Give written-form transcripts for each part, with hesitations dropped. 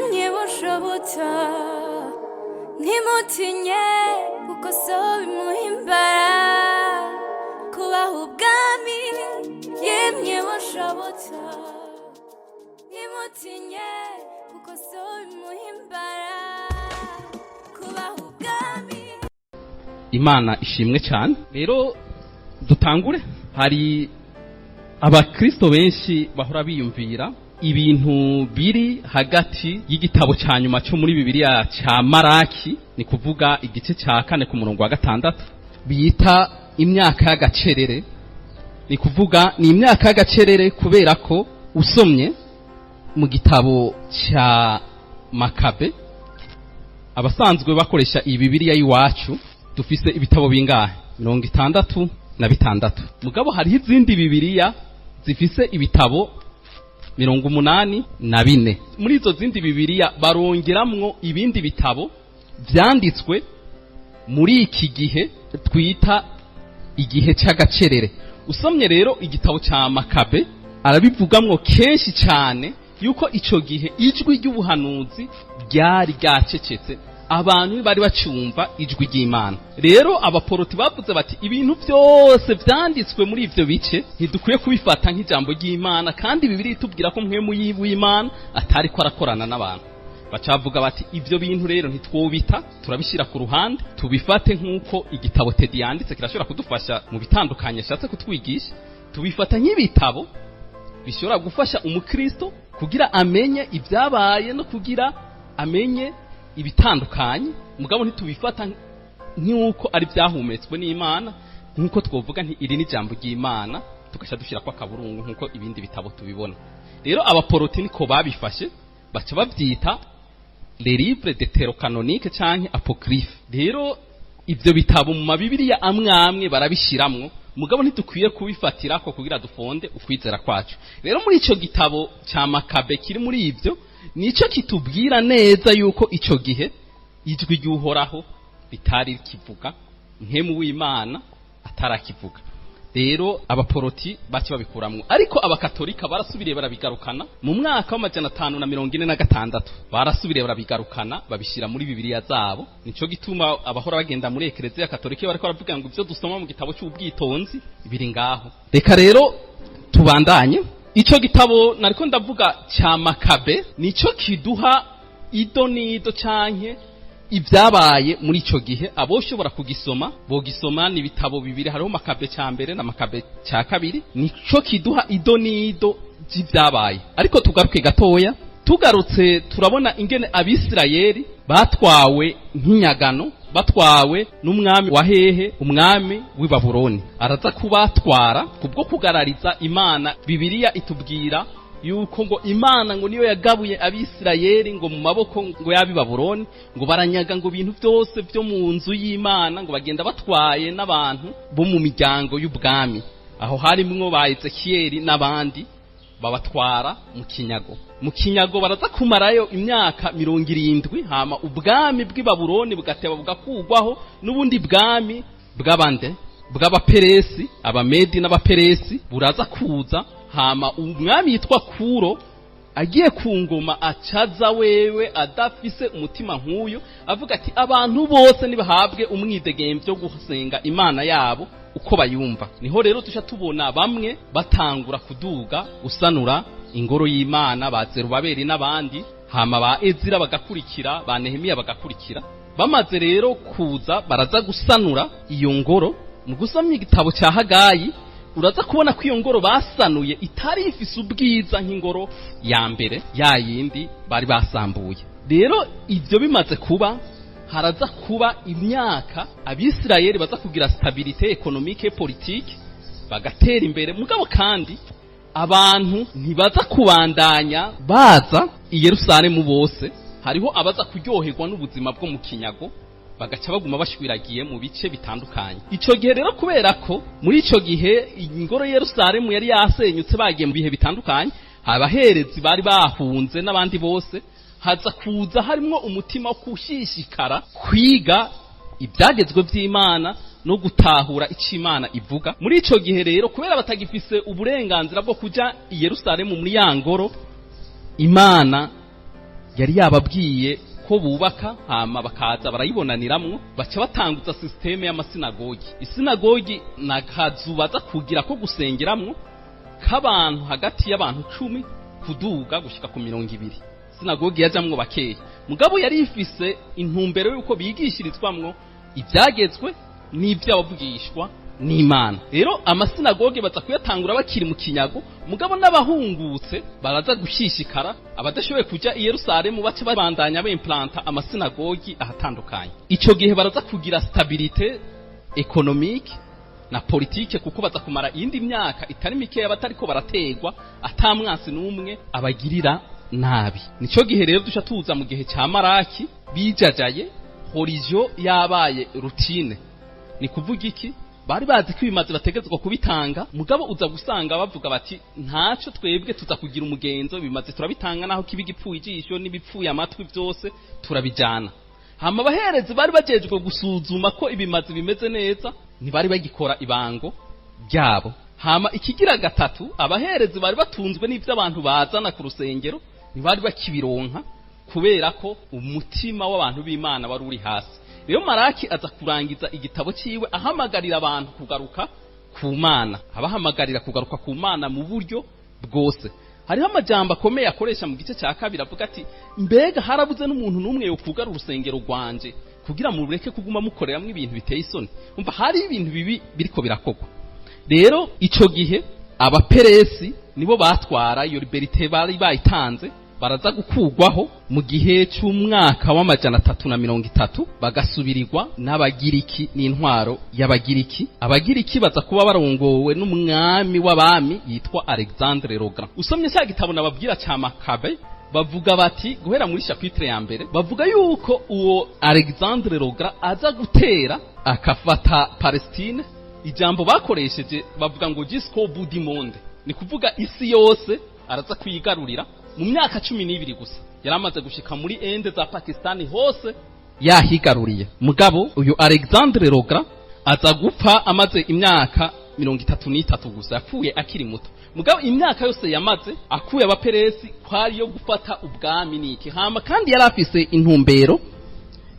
Yemye bushobotsa, ntimutinye, kuko so bimuhimbara kubaha ubwami. Yemye bushobotsa, ntimutinye, kuko so bimuhimbara kubaha ubwami. Imana ishimwe cyane. Rero dutangure. Hari abakristo benshi bahora biyumvira ibintu biri hagati y'igitabo cya nyuma cyo muri Bibiliya cya Maraki, ni kuvuga igice cya 4 ku murongo wa 6, bita imyaka y'agacerere. Ni kuvuga ni imyaka y'agacerere kubera ko usomye mu gitabo cya Makabe, abasanzwe bakoresha iyi Bibiliya y'iwacu, dufise ibitabo bingahe? 66. Mugabo hariho izindi Bibiliya zifise ibitabo 84. Muri izo zindi Bibiliya barongeramwo ibindi bitabo vyanditswe muri iki gihe twita igihe c'agacerere. Usomye rero igitabo ca Makabe, arabivugamwo kenshi cyane yuko ico gihe ijwi ry'ubuhanuzi ryari ryacecetse, abantu bari bacumva ijwi ry'Imana. Rero abaporoti bavuze bati: "Ibintu byose vyanditswe muri ivyo bice ntidukwiye kubifata nk'ijambo ry'Imana, kandi Bibiliya itubwira ko Mpwemu w'Imana atari ko arakorana n'abantu." Baca bavuga bati: "Ivyo bintu rero ntitwobita, turabishyira ku ruhande, tubifate nk'uko igitabo Tedi yanditse kirashobora kudufasha mu bitandukanye ashatse kutwigisha, tubifata nk'ibitabo bishobora gufasha umukristo kugira amenye ibyabaye no kugira amenye ibitandukanye, mugabo ntitubifata nk'uko ari byahumetswe n'Imana, nk'uko twovuga nti iri ni ijambo ry'Imana, tugaca dushyira ko akaburungu nk'uko ibindi bitabo tubibona." Rero abaporoti niko babifashe, baca babyita les livres deutérocanoniques canke apocryphe. Rero ivyo bitabo mu mabibiriya amwe amwe barabishiramwo, mugabo ntidukwiye kubifatirako kugira dufonde ukwizera kwacu. Rero muri ico gitabo ca Makabe kiri muri ivyo, nico kitubwira neza yuko ico gihe ijwi ry'Uhoraho ritari rikivuga, Mpwemu w'Imana atarakivuga. Rero abaporoti baci babikuramwo, ariko abakatolika barasubiriye barabigarukana mu mwaka w'546. Barasubiriye barabigarukana, babishyira muri Bibiliya zabo. Nico gituma abahora bagenda muri Ekereziya Katolika iyo bariko baravuga ngo ibyo dusoma mu gitabo cy'Ubwitonzi biri ngaho. Reka rero tubandanye. Ico gitabo nariko ndavuga cya Makabe nico kiduha ido n'ido canke ibyabaye muri ico gihe. Aboshobora kugisoma bogisoma, ni ibitabo bibiri, hariho Makabe cya mbere na Makabe cya kabiri, nico kiduha ido n'ido by'ibyabaye. Ariko tugaruke gatoya. Tugarutse, turabona ingene Abisirayeli batwawe nk'inyagano, batwawe n'umwami wa hehe? Umwami w'i Babuloni araza kubatwara kubwo kugarariza Imana. Bibiliya itubwira yuko ngo Imana ngo niyo yagabuye Abisirayeli ngo mu maboko ngo y'ab'i Babuloni, ngo baranyaga ngo ibintu byose byo mu nzu y'Imana, ngo bagenda batwaye n'abantu bo mu miryango y'ubwami, aho harimwo ba Ezekiyeli n'abandi, babatwara mu kinyago. Mu kinyago baraza kumarayo imyaka 70, hama ubwami bw'i Babuloni bugateba bugakugwaho n'ubundi bwami bw'abande? Bw'Abaperesi, Abamedi n'Abaperesi buraza kuza. Hama umwami yitwa Kuro agiye ku ngoma, acaza wewe adafise umutima nk'uyu, avuga ati: "Abantu bose nibahabwe umwidegemvyo wo gusenga Imana yabo uko bayumva." Niho rero tuca tubona bamwe batangura kuduga gusanura ingoro y'Imana, ba Zerubabeli n'abandi, hama ba Ezira bagakurikira, ba Nehemiya bagakurikira. Bamaze rero kuza, baraza gusanura iyo ngoro. Mu gusoma igitabo cya Hagayi, uraza kubona ko iyo ngoro basanuye itari ifise ubwiza nk'ingoro ya mbere ya yindi bari basambuye. Rero ibyo bimaze kuba, haraza kuba imyaka Abisirayeli baza kugira stabilité économique, politique, bagatera imbere. Mugabo kandi abantu ntibaza kubandanya baza i Yerusalemu bose. Hariho abaza kuryoherwa n'ubuzima bwo mu kinyago, bagaca baguma bashwiragiye mu bice bitandukanye. Ico gihe rero, kubera ko muri ico gihe ingoro Yerusalemu yari yasenyutse, bagiye mu bihe bitandukanye, abaherezi bari bahunze n'abandi bose, haza kuza harimwo umutima wo kushishikara kwiga ibyagezwe by'Imana no gutahura icyo Imana ivuga. Muri ico gihe rero, kubera batagifise uburenganzira bwo kuja i Yerusalemu muri ya ngoro, Imana Yari yababwiye ko bubaka, hama bakaza barayibonaniramwo. Baca batanguza système y'amasinagogi. Isinagogi ni akazu baza kugira ko gusengeramwo k'abantu hagati y'abantu 10 kuduga gushika ku 20. Sinagogi yajamwo bakeya, mugabo yari ifise intumbero y'uko bigishirizwamwo ibyagezwe n'iby'abavugishwa n'Imana. Rero amasinagoge baza kuyatangura bakiri mu kinyago, mugabo n'abahungutse baraza gushishikara. Abadashoboye kujya i Yerusalemu bace babandanya bimplanta amasinagogi ahatandukanye. Ico gihe baraza kugira stabilité économique na politique, kuko baza kumara iyindi myaka itari mikeya batariko barategwa, atamwansi n'umwe abagirira nabi. Nico gihe rero duca tuza mu gihe cya Maraki, bijajaye, religion yabaye routine. Ni kuvuga iki? Bari bazi ko ibimazi bategetswe kubitanga, mugabo uza gusanga bavuga bati: "Ntaco, twebwe tuza kugira umugenzo, bimaze turabitanga, naho kiba igipfuye ijisho n'ibipfuye amatwi, byose turabijana." Hama abaherezi bari bajejwe gusuzuma ko ibimazi bimeze neza ntibari bagikora ibango ryabo. Hama ikigira gatatu, abaherezi bari batunzwe n'ibyo abantu bazana ku rusengero ntibari bakibironka, kubera ko umutima w'abantu b'Imana wari uri hasi. Rero Maraki aza kurangiza igitabo ciwe ahamagarira abantu kugaruka ku Mana, abahamagarira kugaruka ku Mana mu buryo bwose. Hariho amajambo akomeye akoresha mu gice cya kabiri, avuga ati: "Mbega harabuze n'umuntu n'umwe yokugara urusengero rwanje kugira mureke kuguma mukoreramwo ibintu biteye isoni?" Umva, hari ibintu bibi biriko birakogwa. Rero ico gihe Abaperesi nibo batwara. Iyo liberté bari bayitanze, baraza gukugwaho mu gihe c'umwaka w'330, bagasubirirwa n'Abagiriki n'intwaro y'Abagiriki. Abagiriki baza kuba barongowe n'umwami w'abami yitwa Alexandre le Grand. Usomye cya gitabo nababwira ca Makabe, bavuga bati, guhera muri chapitre ya mbere, bavuga yuko uwo Alexandre le Grand aza gutera akafata Palestine. Ijambo bakoresheje bavuga ngo "jusqu'au bout du monde", ni kuvuga isi yose araza kuyigarurira mu myaka 12 gusa. Yari amaze gushika muri Inde, za Pakistani, hose yahigaruriye. Mugabo uyu Alexandre le Grand aza gupfa amaze imyaka 33 gusa. Yapfuye akiri muto, mugabo imyaka yose yamaze akuye Abaperesi kwari yo gufata ubwami niki. Hama kandi yari afise intumbero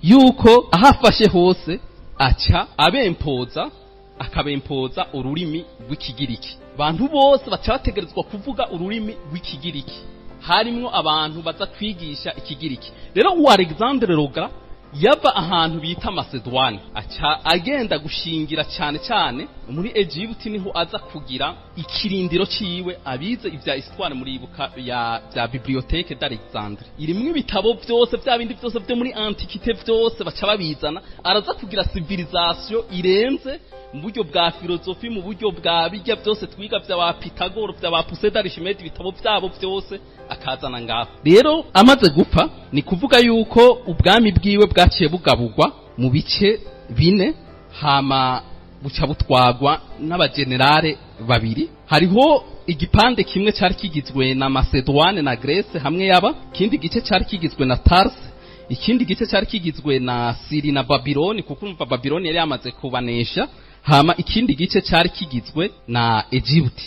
yuko ahafashe hose aca abempoza, akabempoza ururimi rw'Ikigiriki. Abantu bose baca bategerezwa kuvuga ururimi rw'Ikigiriki, harimwo abantu baza kwigisha Ikigiriki. Rero uwo Alexandre le Grand yava ahantu bita Macédoine, aca agenda gushingira cyane cyane muri Egypt, niho aza kugira ikirindiro ciwe. Abize ivya histoire muribuka ya bya Bibliothèque d'Alexandre, irimwo ibitabo byose, bya bindi byose byo muri antiquité, byose baca babizana. Araza kugira civilisation irenze mu buryo bwa philosophie, mu buryo bwa bijya byose twiga vya ba Pythagore, vya ba Poussée d'Archimède, ibitabo byabo byose akazana ngaho. Rero amaze gupfa, ni kuvuga yuko ubwami bwiwe bwaciye bugabugwa mu bice bine, hama buca butwagwa n'abagenerale babiri. Hariho igipande kimwe cyari kigizwe na Macédoine na Grèce hamwe yaba, ikindi gice cyari kigizwe na Tarse, ikindi gice cyari kigizwe na Siri na Babiloni, kuko umva Babiloni yari yamaze kubanesha, hama ikindi gice cyari kigizwe na Egypt.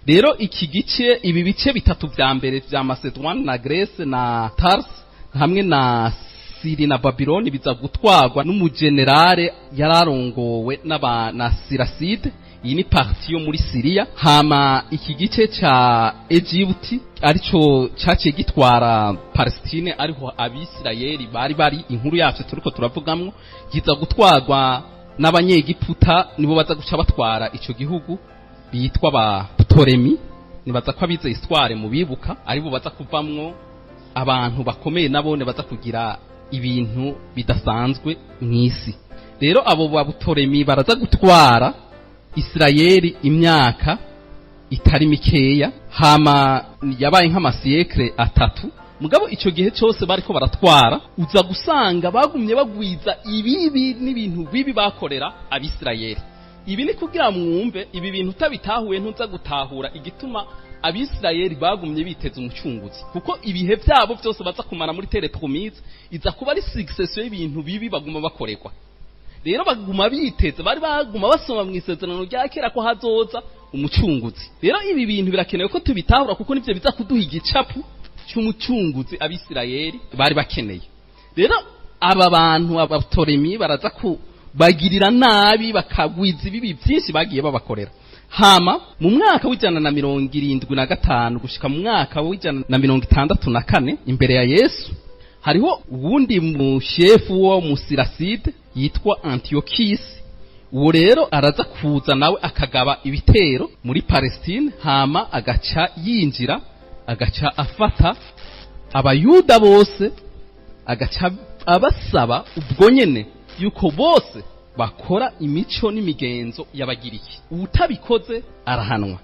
Rero iki gice, ibi bice bitatu vya mbere vya Macédoine na Grèce na Tarse hamwe na Siri na Babiloni, biza gutwarwa n'umugenerale yararongowe n'aba na Siraside. Iyi ni partie yo muri Siriya. Hama iki gice ca Egypt, arico caciye gitwara Palestine, ariho Abisirayeli bari bari, inkuru yacu turiko turavugamwo, kiza gutwarwa n'Abanyegiputa. Nibo baza guca batwara ico gihugu, bitwa ba Ptolemy. Nibaza ko abize histoire mu bibuka, aribo baza kuvamwo abantu bakomeye, nabone baza kugira ibintu bidasanzwe mw'isi. Rero abo ba Ptolemy baraza gutwara Isirayeli imyaka itari mikeya, hama yabaye nk'ama siècles 3. Mugabo ico gihe cyose bariko baratwara, uza gusanga bagumye bagwiza ibibi n'ibintu bibi bakorera Abisirayeli. Ibi ni kugira mwumve ibi bintu, utabitahuye ntuza gutahura igituma Abisirayeli bagumye biteze umucunguzi, kuko ibihe byabo byose baza kumara muri terre promise iza kuba ari succession y'ibintu bibi baguma bakorerwa. Rero baguma biteze, bari baguma basoma mu Isezerano rya Kera ko hazoza umucunguzi. Rero ibi bintu birakenewe ko tubitahura, kuko nivyo biza kuduha igicapu. cy'umucunguzi Abisirayeli bari bakeneye. Rero aba bantu, Abatoremi, baraza kubagirira nabi, bakagwiza ibibi byinshi bagiye babakorera. Hama mu mwaka w'175 gushika mu mwaka w'164 imbere ya Yesu, hariho uwundi mushefu wo Musiraside yitwa Antiyokisi. Uwo rero araza kuza nawe akagaba ibitero muri Palestine, hama agaca yinjira, agaca afata Abayuda bose, agaca abasaba ubwo nyene yuko bose bakora imico n'imigenzo y'Abagiriki, uwutabikoze arahanwa.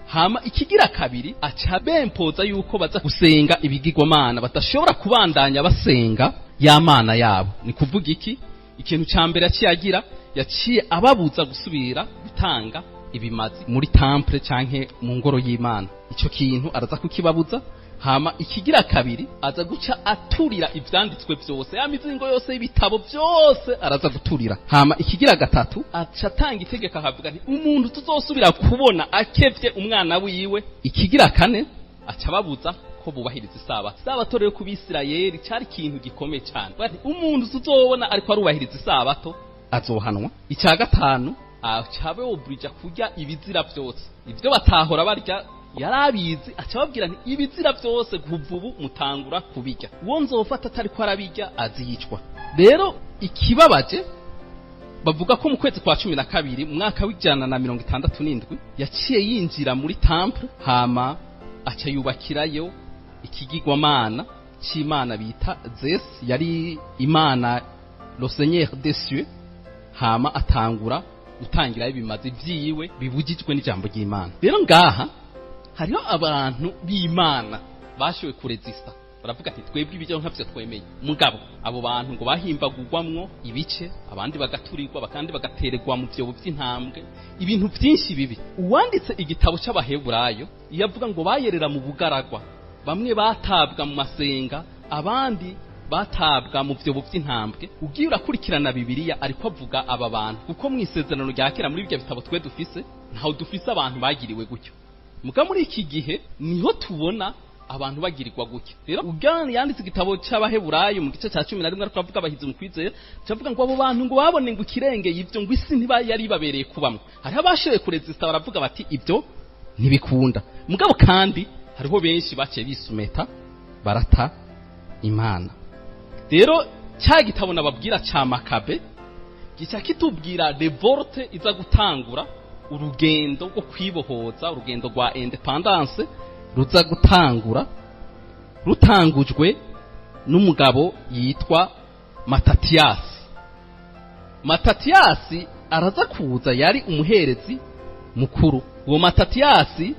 Hama ikigira kabiri, aca bempoza yuko baza gusenga ibigirwamana, badashobora kubandanya basenga ya mana yabo. Ni kuvuga iki? Ikintu ca mbere yaciye agira, yaciye ababuza gusubira gutanga ibimazi muri temple canke mu ngoro y'Imana. Ico kintu araza kukibabuza. Hama ikigira kabiri, aza guca aturira ivyanditswe vyose, ya mizingo yose y'ibitabo byose araza guturira. Hama ikigira gatatu, aca atanga itegeko, akavuga nti: "Umuntu tuzosubira kubona akevye umwana wiwe." Ikigira kane, aca ababuza ko bubahiriza Isabato. Isabato rero ku Bisirayeli cari ikintu gikomeye cyane. Bati: "Umuntu tuzobona ariko arubahiriza Isabato azohanwa." Icya gatanu, aca boburija kurya ibizira byose, ibyo batahora barya yarabizi. Aca ababwira nti: "Ibizira byose kuva ubu mutangura kubirya, uwo nzofata atariko arabirya azicwa." Rero ikibabaje, bavuga ko mu kwezi kwa 12 mu mwaka w'167 yaciye yinjira muri temple, hama aca yubakirayo ikigirwamana c'imana bita Zeus, yari imana le Seigneur des cieux, hama atangura gutangirayo ibimazi vyiwe bibujijwe n'ijambo ry'Imana. Rero ngaha hariho abantu b'Imana bashoboye kurezista, baravuga ati: "Twebwe ibyo ntavyo twemeye." Mugabo abo bantu ngo bahimbagurwamwo ibice, abandi bagaturirwa, bakandi bagatererwa mu vyobo vy'intambwe, ibintu vyinshi bibi. Uwanditse igitabo c'Abaheburayo iyo avuga ngo bayerera mu bugaragwa, bamwe batabwa mu masenga, abandi batabwa mu vyobo vy'intambwe. Ugiye urakurikirana Bibiliya, ariko avuga aba bantu, kuko mu Isezerano rya Kera, muri ibyo bitabo twe dufise, ntaho dufise abantu bagiriwe gutyo. Muga muri iki gihe niho tubona abantu bagirirwa gutya. Rero ugani yanditse igitabo c'Abaheburayo mu gice ca 11, ariko avuga abahizi mu kwizera, cavuga ngo abo bantu ngo babone ngo ikirengeye ivyo, ngo isi ntiba yari ibabereye kubamwo. Hariho abashoboye kurezista, baravuga bati: "Ibyo ntibikunda." Mugabo kandi hariho benshi baciye bisumeta, barata Imana. Rero cya gitabo nababwira ca Makabe gica kitubwira révolte iza gutangura, urugendo rwo kwibohoza, urugendo rwa indépendance ruza gutangura rutangujwe n'umugabo yitwa Matatiyasi. Matatiyasi araza kuza, yari umuherezi mukuru. Uwo Matatiyasi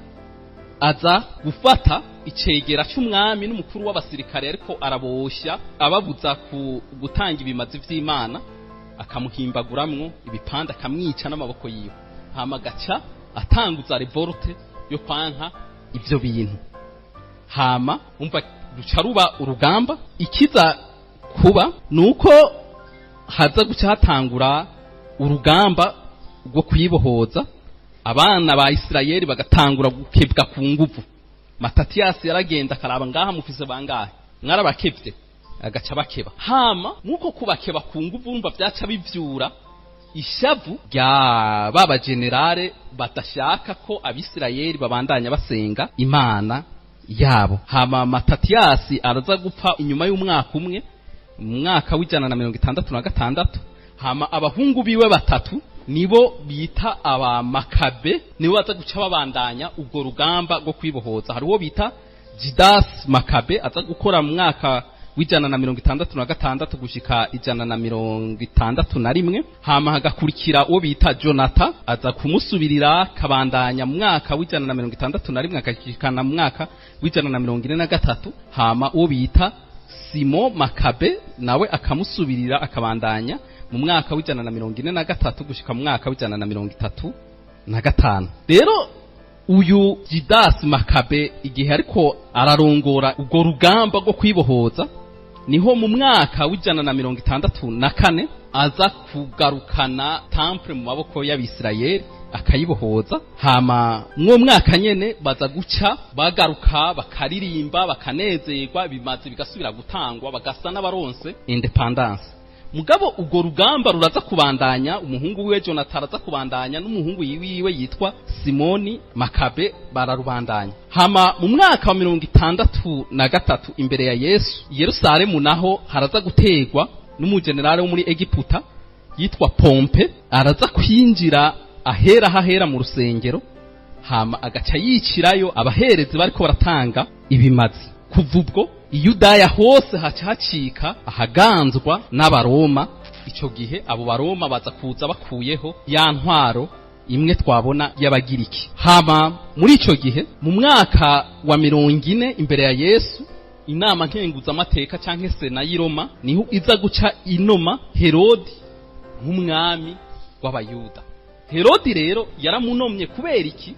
aza gufata icegera c'umwami n'umukuru w'abasirikare, ariko araboshya ababuza ku gutanga ibimazi vy'Imana, akamuhimbaguramwo ibipande, akamwica n'amaboko yiwe. Hama agaca atanguza révolte yo kwanka ivyo bintu. Hama umva ruca ruba urugamba. Ikiza kuba nuko haza guca hatangura urugamba rwo kwibohoza, abana ba Isirayeli bagatangura gukebwa ku nguvu. Matatiyasi yaragenda akaraba: "Ngaha mufise bangahe mwarabakevye?" Agaca bakeba. Hama muko kubakeba ku nguvu, urumva vyaca bivyura ishavu rya baba generale badashaka ko Abisirayeli babandanya basenga Imana yabo. Hama Matatiyasi araza gupfa inyuma y'umwaka umwe, mu mwaka w'166. Hama abahungu biwe batatu, nibo bita Abamakabe, nibo baza guca babandanya ubwo rugamba rwo kwibohoza. Hari uwo bita Judas Makabe, aza gukora mu mwaka w'166 gushika 161. Hama hagakurikira uwo bita Jonathan, aza kumusubirira kabandanya mu mwaka w'161 akashikana mu mwaka w'143. Hama uwo bita Simo Makabe nawe akamusubirira, akabandanya mu mwaka w'143 gushika mu mwaka w'135. Rero uyu Judas Makabe, igihe ariko ararongora urwo rugamba rwo kwibohoza, niho mu mwaka w'164 aza kugarukana temple mu maboko y'Abisirayeli. Akayibohoza. Hama mw'uwo mwaka nyene baza guca bagaruka, bakaririmba, bakanezerwa, bimaze bigasubira gutangwa, bagasa n'abaronse indépendance. Mugabo ubwo rugamba ruraza kubandanya. Umuhungu wiwe Jonathan araza kubandanya, n'umuhungu wiwe yitwa Simoni Makabe bararubandanya. Hama mu mwaka wa 63 imbere ya Yesu, Yerusalemu naho haraza gutegwa n'umujenerale wo muri Egiputa yitwa Pompe. Araza kwinjira ahera hahera mu rusengero, hama agaca yicirayo abaherezi bariko baratanga ibimazi. Kuva ubwo Iyudaya hose haca hacika ahaganzwa n'Abaroma. Ico gihe abo Baroma baza kuza bakuyeho ya ntwaro imwe twabona y'Abagiriki. Hama muri ico gihe, mu mwaka wa 40 imbere ya Yesu, inama nkenguzamateka canke sena y'i Roma niho iza guca inoma Herodi nk'umwami w'Abayuda. Herodi rero yaramunomye kubera iki?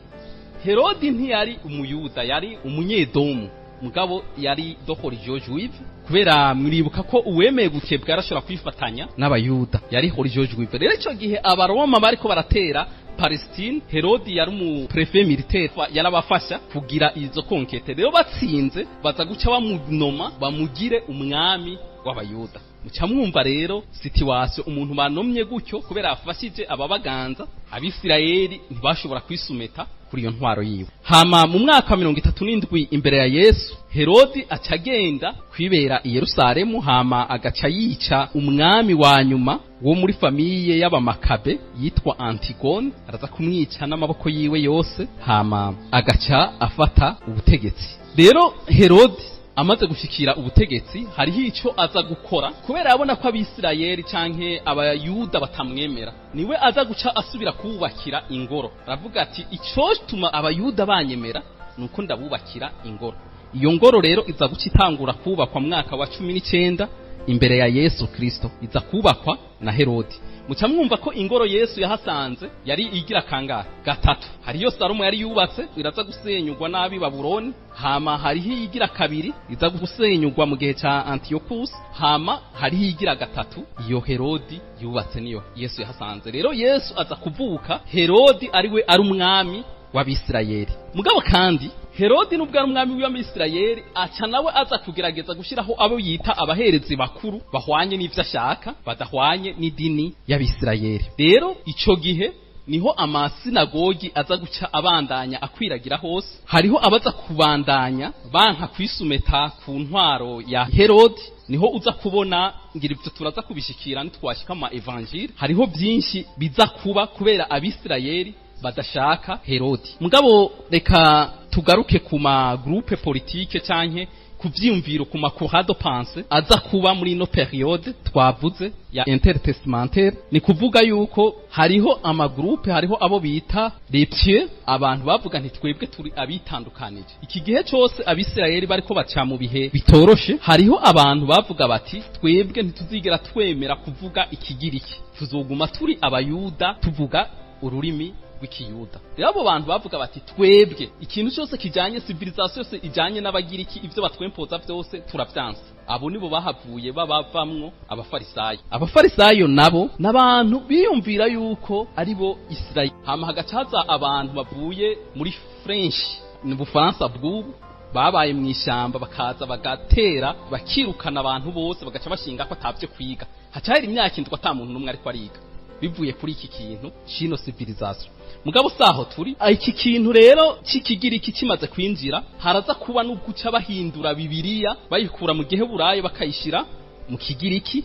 Herodi ntiyari Umuyuda, yari Umunyedomu, mugabo yari de religion juive, kubera muribuka ko uwemeye gukebwa yarashobora kwifatanya n'Abayuda. Yari religion juive. Rero ico gihe Abaroma bariko baratera Palestine, Herodi yari umu préfet militaire, yarabafasha kugira izo conquêtes. Rero batsinze, baza guca bamunoma, bamugire umwami w'Abayuda. Muca mwumva rero situation, umuntu banomye gutyo kubera afashije ababaganza, Abisirayeli ntibashobora kwisumeta kuri iyo ntwaro yiwe. Hama mu mwaka wa 37 imbere ya Yesu, Herodi aca agenda kwibera i Yerusalemu, hama agaca yica umwami wa nyuma wo muri famille y'Abamakabe yitwa Antigone. Araza kumwica n'amaboko yiwe yose, hama agaca afata ubutegetsi. Rero Herodi amaze gushikira ubutegetsi, hariho ico aza gukora, kubera yabona ko Abisirayeli canke Abayuda batamwemera. Niwe aza guca asubira kubakira ingoro. Aravuga ati: "Icotuma Abayuda banyemera nuko ndabubakira ingoro." Iyo ngoro rero iza guca itangura kubakwa mwaka wa 19 imbere ya Yesu Kristo, iza kubakwa na Herodi. Muca mwumva ko ingoro Yesu yahasanze yari igira kangahe? Gatatu. Hariyo Salomo yari yubatse, iraza gusenyugwa nabi Babuloni. Hama hariho iyigira kabiri, iza gusenyugwa mu gihe ca Antiochus. Hama hariho iyigira gatatu, iyo Herodi yubatse, niyo Yesu yahasanze. Rero Yesu aza kuvuka Herodi ariwe ari umwami w'Abisirayeli. Mugabo kandi Herodi, nubwo ari umwami w'Abisirayeli, aca nawe aza kugerageza gushyiraho abo yita abaherezi bakuru bahwanye n'ivyo ashaka, badahwanye n'idini y'Abisirayeli. Rero ico gihe niho amasinagogi aza guca abandanya akwiragira hose. Hariho abaza kubandanya banka kwisumeta ku ntwaro ya Herodi. Niho uza kubona, ngira ivyo turaza kubishikira nitwashika mu évangile, hariho byinshi biza kuba kubera Abisirayeli badashaka Herodi. Mugabo reka tugaruke ku ma groupe politique canke ku vyiyumviro, ku ma courants de pensée aza kuba muri ino période twavuze ya intertestamentaire. Ni kuvuga yuko hariho ama groupe, hariho abo bita les pieux, abantu bavuga nti: "Twebwe turi abitandukanije." Iki gihe cose Abisirayeli bariko baca mu bihe bitoroshe, hariho abantu bavuga bati: "Twebwe ntituzigera twemera kuvuga Ikigiriki, tuzoguma turi Abayuda, tuvuga ururimi rw'Ikiyuda." Rero abo bantu bavuga bati: "Twebwe ikintu cyose kijanye civilisation yose, ijanye n'Abagiriki, ivyo batwempoza byose turavyanse." Abo nibo bahavuye babavamwo Abafarisayo. Abafarisayo nabo n'abantu biyumvira yuko aribo Israel. Hama hagacaza abantu bavuye muri French, ni Bufaransa bw'ubu, babaye mu ishyamba, bakaza bagatera, bakirukana abantu bose, bagaca bashinga ko atavyo kwiga. Hacahera imyaka 7 ata muntu n'umwe ariko ariga, bivuye kuri iki kintu cino civilisation. Mugabo saho turi. Iki kintu rero c'Ikigiriki kimaze kwinjira, haraza kuba no guca bahindura Bibiliya, bayikura mu Giheburayo bakayishira mu Kigiriki.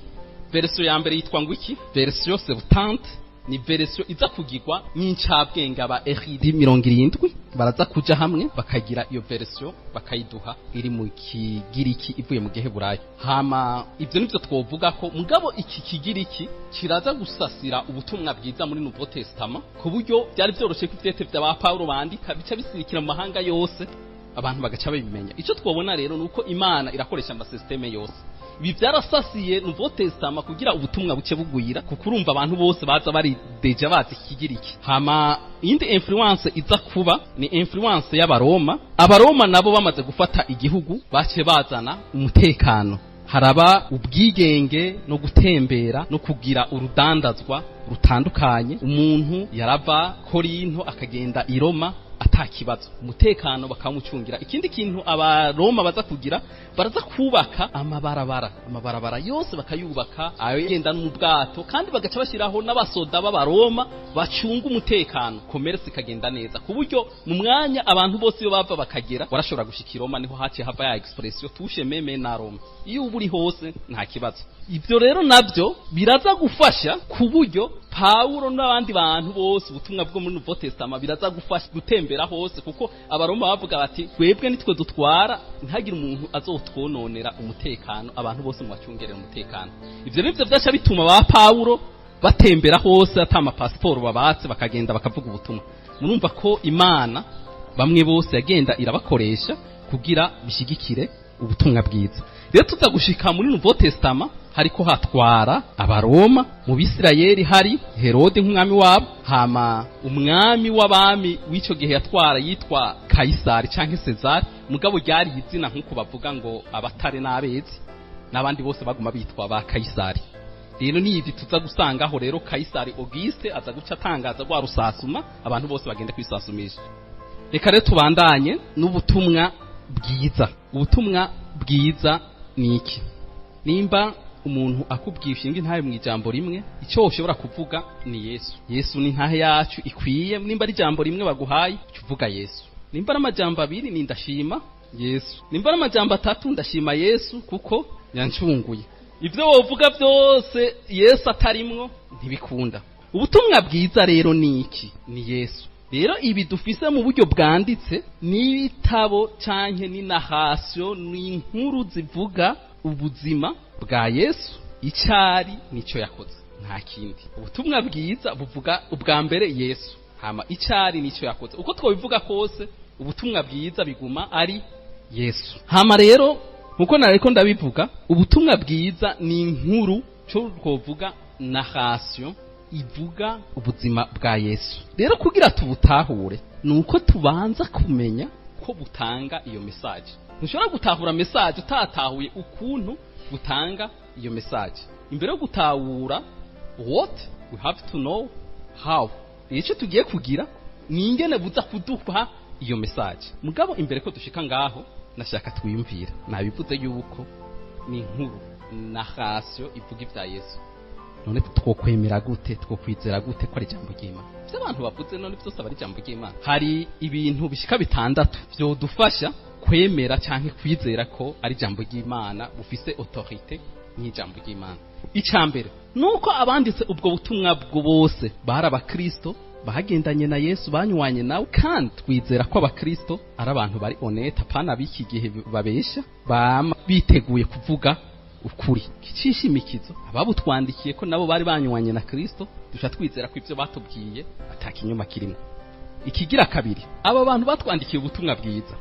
Version ya mbere yitwa ngo iki? Version Septante. Ni version iza kugirwa n'incabwenge, aba érudits 70 baraza kuja hamwe, bakagira iyo version, bakayiduha iri mu Kigiriki ivuye mu Giheburayo. Hama ivyo nivyo twovuga ko. Mugabo iki Kigiriki kiraza gusasira ubutumwa bwiza muri Nouveau Testament, ku buryo byari vyoroshe ko ivyete vya Paulo bandika bica bisirikira mu mahanga yose, abantu bagaca babimenya. Ico twobona rero nuko Imana irakoresha ama système yose. Ibi byarasasiye Nouveau Testament kugira ubutumwa buce bugwira, kuko urumva abantu bose baza bari déjà bazi Ikigiriki. Hama iyindi influence iza kuba ni influence y'Abaroma. Abaroma nabo bamaze gufata igihugu, baciye bazana umutekano. Haraba ubwigenge no gutembera no kugira urudandazwa rutandukanye. Umuntu yarava Korinto akagenda i Roma ata kibazo, umutekano bakamucungira. Ikindi kintu Abaroma baza kugira, baraza kubaka amabarabara, amabarabara yose bakayubaka agenda mu bwato, kandi bagaca bashyiraho n'abasoda b'Abaroma bacunga umutekano. Commerce ikagenda neza ku buryo mu mwanya abantu bose iyo bava bakagera warashobora gushika i Roma. Niho haciye hava ya expression "toucher même à Rome", iyo uba uri hose nta kibazo. Ibyo rero nabyo biraza gufasha ku buryo Pawulo n'abandi bantu bose, ubutumwa bwo muri Nouveau Testament biraza gufasha gutembera hose, kuko Abaroma bavuga bati: "Twebwe nitwe dutwara, ntihagire umuntu azotwononera umutekano, abantu bose mubacungerera umutekano." Ivyo nivyo vyaca bituma ba Pawulo batembera hose ata amapasiporo babatse, bakagenda bakavuga ubutumwa. Murumva ko Imana bamwe bose yagenda irabakoresha kugira bishigikire ubutumwa bwiza. Rero tuza gushika muri Nouveau Testament, hariko hatwara Abaroma. Mu Bisirayeli hari Herode nk'umwami wabo, hama umwami w'abami w'ico gihe yatwara yitwa Kayisari canke Cesar, mugabo ryari izina nk'uko bavuga ngo abatare n'abezi n'abandi bose baguma bitwa ba Kayisari. Rero ni ibi tuza gusangaho. Rero Kayisari Auguste aza guca atangaza rwa rusasuma, abantu bose bagende kwisasumisha. Reka rero tubandanye n'ubutumwa bwiza. Ubutumwa bwiza ni iki? Nimba umuntu akubwiye ushinga intahe mu ijambo rimwe, icyo ushobora kuvuga ni Yesu. Yesu ni intahe yacu ikwiye. Nimba ari ijambo rimwe baguhaye, uca uvuga Yesu. Nimba ari amajambo abiri, ni "Ndashima Yesu". Nimba ari amajambo atatu, "Ndashima Yesu kuko yancunguye". Ibyo wovuga byose Yesu atarimwo ntibikunda. Ubutumwa bwiza rero ni iki? Ni Yesu. Rero ibi dufise mu buryo bwanditse n'ibitabo canke ni narration, ni inkuru zivuga ubuzima bwa Yesu, icari nico yakoze, nta kindi. Ubutumwa bwiza buvuga ubwa mbere Yesu, hama icari nico yakoze. Uko twobivuga kose, ubutumwa bwiza biguma ari Yesu. Hama rero nkuko nariko ndabivuga, ubutumwa bwiza ni inkuru, cyo twovuga narration ivuga ubuzima bwa Yesu. Rero kugira tubutahure ni uko tubanza kumenya ko butanga iyo message. Ntushobora gutahura message utatahuye ukuntu butanga iyo message. Imbere yo gutahura what, we have to know how. Icyo tugiye kugira ni ingene buza kuduha iyo message. Mugabo imbere ko dushika ngaho, nashaka twiyumvira. Nabivuze yuko ni inkuru, narration ivuga ibya Yesu. None twokwemera gute, twokwizera gute ko ari ijambo ry'Imana? Ivyo abantu bavuze none byose aba ari ijambo ry'Imana? Hari ibintu bishika bitandatu vyodufasha kwemera canke kwizera ko ari ijambo ry'Imana, bufise autorité nk'ijambo ry'Imana. Ica mbere nuko abanditse ubwo butumwa bwo bose bari Abakristo bagendanye na Yesu, banywanye nawe, kandi twizera ko Abakristo ari abantu bari honnête, apana b'iki gihe babesha, bama biteguye kuvuga ukuri. Kicishimikizo ababutwandikiye ko nabo bari banywanye na Kristo, duca twizera ko ivyo batubwiye ata kinyoma kirimo. Ikigira kabiri, aba bantu batwandikiye ubutumwa bwiza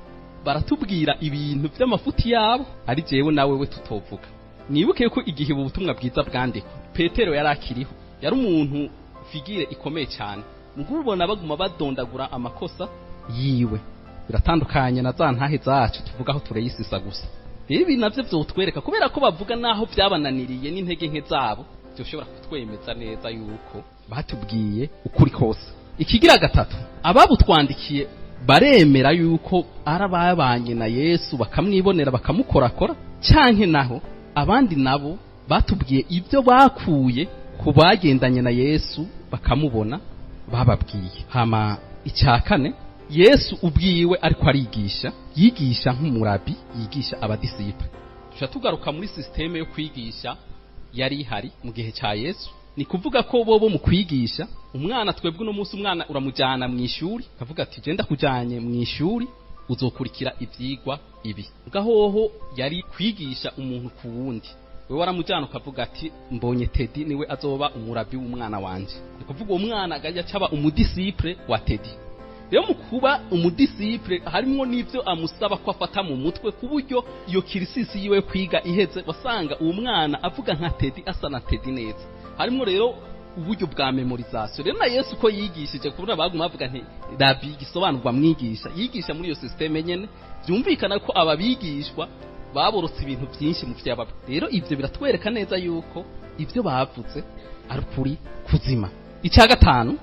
baratubwira ibintu vy'amafuti yabo ari jewe nawe we tutovuga. Mwibuke ko igihe ubu butumwa bwiza bwandikwa, Petero yari akiriho, yari umuntu figure ikomeye cyane. Mugubu ubona baguma badondagura amakosa yiwe, biratandukanye na za ntahe zacu tuvuga aho tureyisisa gusa. Rero ibi navyo vyotwereka, kubera ko bavuga naho vyabananiriye n'intege nke zabo, vyoshobora kutwemeza neza yuko batubwiye ukuri kose. Ikigira gatatu, ababutwandikiye baremera yuko ari ababanye na Yesu, bakamwibonera, bakamukorakora, canke naho abandi nabo batubwiye ibyo bakuye ku bagendanye na Yesu bakamubona bababwiye. Hama icya kane, Yesu ubwiwe ariko arigisha, yigisha nk'umurabi yigisha abadisciples. Tuca tugaruka muri système yo kwigisha yari ihari mu gihe cya Yesu. Ni kuvuga ko bobo mu kwigisha umwana, twebwe uno munsi umwana uramujyana mu ishuri akavuga ati: "Genda kujyanye mu ishuri, uzokurikira ibyigwa ibi." Gahoho yari kwigisha umuntu ku wundi. Wewe waramujyana ukavuga ati: "Mbonye Tedi niwe azoba umurabi w'umwana wanje." Ni kuvuga uwo mwana akajya acaba umudisciple wa Tedi. Rero mu kuba umudisciple harimwo n'ibyo amusaba ko afata mu mutwe, ku buryo iyo cursus yiwe kwiga iheze wasanga uwo mwana avuga nka Tedi, asa na Tedi neza. Harimo rero uburyo bwa mémorisation. Rero na Yesu ko yigishije, kubona baguma bavuga nti "Rabi", gisobanurwa mwigisha, yigisha muri iyo système nyene. Byumvikana ko aba bigishwa Baborotse ibintu byinshi mu vyaba. Rero ivyo biratwereka neza yuko ibyo bavuze ari ukuri kuzima. Icya gatanu,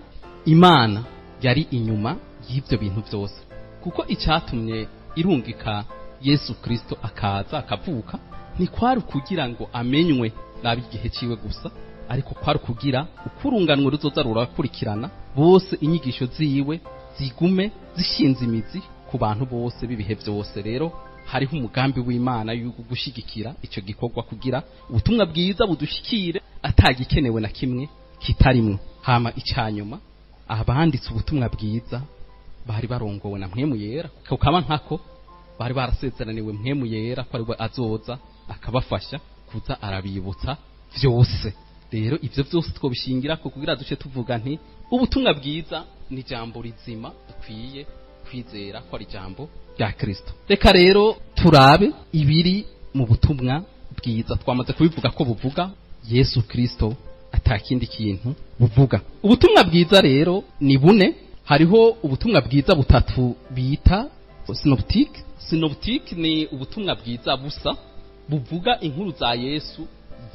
Imana yari inyuma y'ibyo bintu byose, kuko icyatumye irungika Yesu Kristo akaza akavuka ntikwari ukugira ngo amenywe n'ab'igihe ciwe gusa, ariko kwari ukugira ukurunganwe ruzoza rurakurikirana bose, inyigisho ziwe zigume zishinze imizi ku bantu bose b'ibihe byose. Rero hariho umugambi w'Imana yo gushigikira icyo gikorwa kugira ubutumwa bwiza budushikire atagikenewe na kimwe kitarimwo. Hama icyanyuma, abanditse ubutumwa bwiza bari barongowe na Mpwemu Yera, kukaba nkako bari barasezeraniwe Mpwemu Yera ko ariwe azoza akabafasha kuza arabibutsa vyose. Rero ivyo vyose twobishingira ko kugira duce tuvuga nti ubutumwa bwiza ni ijambo rizima dukwiye kwizera ko ari ijambo rya Kristo. Reka rero turabe ibiri mu butumwa bwiza. Twamaze kubivuga ko buvuga Yesu Kristo, atakindi kintu buvuga. Ubutumwa bwiza rero ni bune. Hariho ubutumwa bwiza butatu bita synoptique. Synoptique ni ubutumwa bwiza busa, buvuga inkuru za Yesu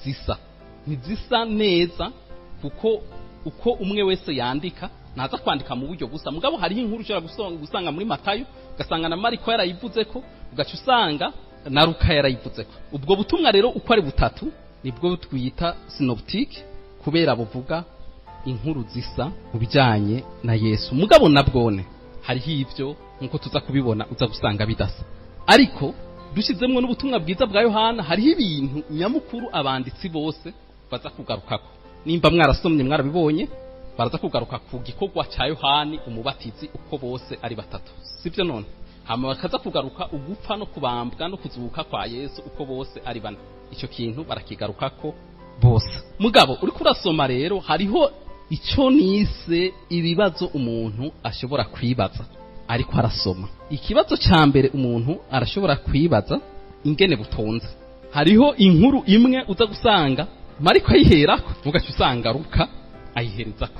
zisa. Ntizisa neza kuko uko umwe wese yandika ntaza kwandika mu buryo busa, mugabo hariho inkuru ushobora gusanga muri Matayo, ugasanga na Mariko yarayivuzeko, ugaca usanga na Luka yarayivuzeko. Ubwo butumwa rero uko ari butatu nibwo twita synoptique, kubera buvuga inkuru zisa mu bijyanye na Yesu. Mugabo nabwone hariho ibyo, nkuko tuza kubibona, uza gusanga bidasa. Ariko dushyizemwo n'ubutumwa bwiza bwa Yohana, hariho ibintu nyamukuru abanditsi bose baza kugarukako. Nimba mwarasomye mwarabibonye, baraza kugaruka ku gikorwa cya Yohani Umubatizi uko bose ari batatu, sibyo? None hama bakaza kugaruka ugupfa no kubambwa no kuzuka kwa Yesu uko bose ari bane. Icyo kintu barakigarukako bose. Mugabo uriko urasoma rero, hariho icyo nise ibibazo umuntu ashobora kwibaza ariko arasoma. Ikibazo cya mbere umuntu arashobora kwibaza ingene butonze. Hariho inkuru imwe uza gusanga Mariko ayiherako, mugaca usanga Luka ayiherezako.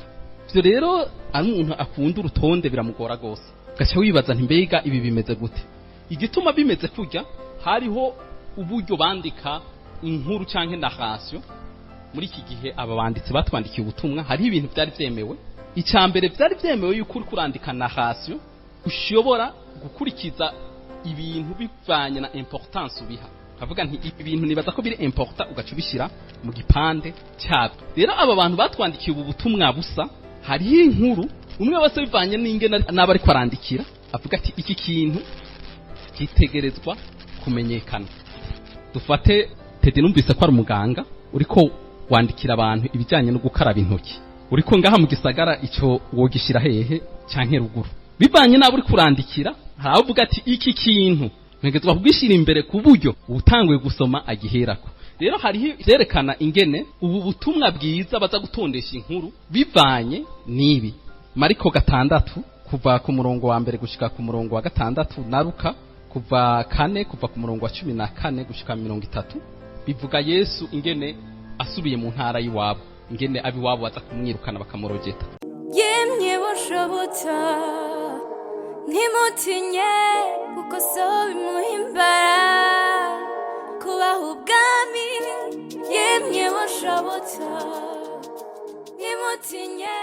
Ivyo rero ari umuntu akunda urutonde biramugora gose, ugaca wibaza nti mbega ibi bimeze gute? Igituma bimeze kurya, hariho uburyo bandika inkuru canke narration. Muri iki gihe aba banditsi batwandikiye ubutumwa, hariho ibintu byari byemewe. Icya mbere, byari byemewe yuko uri kurandika narration ushobora gukurikiza ibintu bivanye na importance ubiha, ukavuga nti ibi bintu nibaza ko biri important, ugaca ubishyira mu gipande cyabyo. Rero aba bantu batwandikiye ubu butumwa busa, hariho inkuru umwe wese bivanye n'ingene n'aba ariko arandikira avuga ati iki kintu gitegerezwa kumenyekana. Dufate Tedi, numvise ko ari umuganga, uriko wandikira abantu ibijyanye no gukaraba intoki, uriko ngaha mu gisagara, icyo wogishyira hehe canke ruguru? Bivanye n'abo uri kurandikira, hari aho uvuga ati iki kintu ntegerezwa kugishyira imbere ku buryo utanguye gusoma agiherako. Rero hariho ivyerekana ingene ubu butumwa bwiza baza gutondesha inkuru bivanye n'ibi: Mariko 6 kuva ku murongo wa 1 gushika ku murongo wa 6, na Luka kuva 4, kuva ku murongo wa 14 gushika 30, bivuga Yesu ingene asubiye mu ntara y'iwabo, ingene ab'iwabo baza kumwirukana bakamurogeta. Yemye bushoboto, ntimutinye, kuko so bimuhimbara kubaha ubwami. Yemye bushoboto, ntimutinye.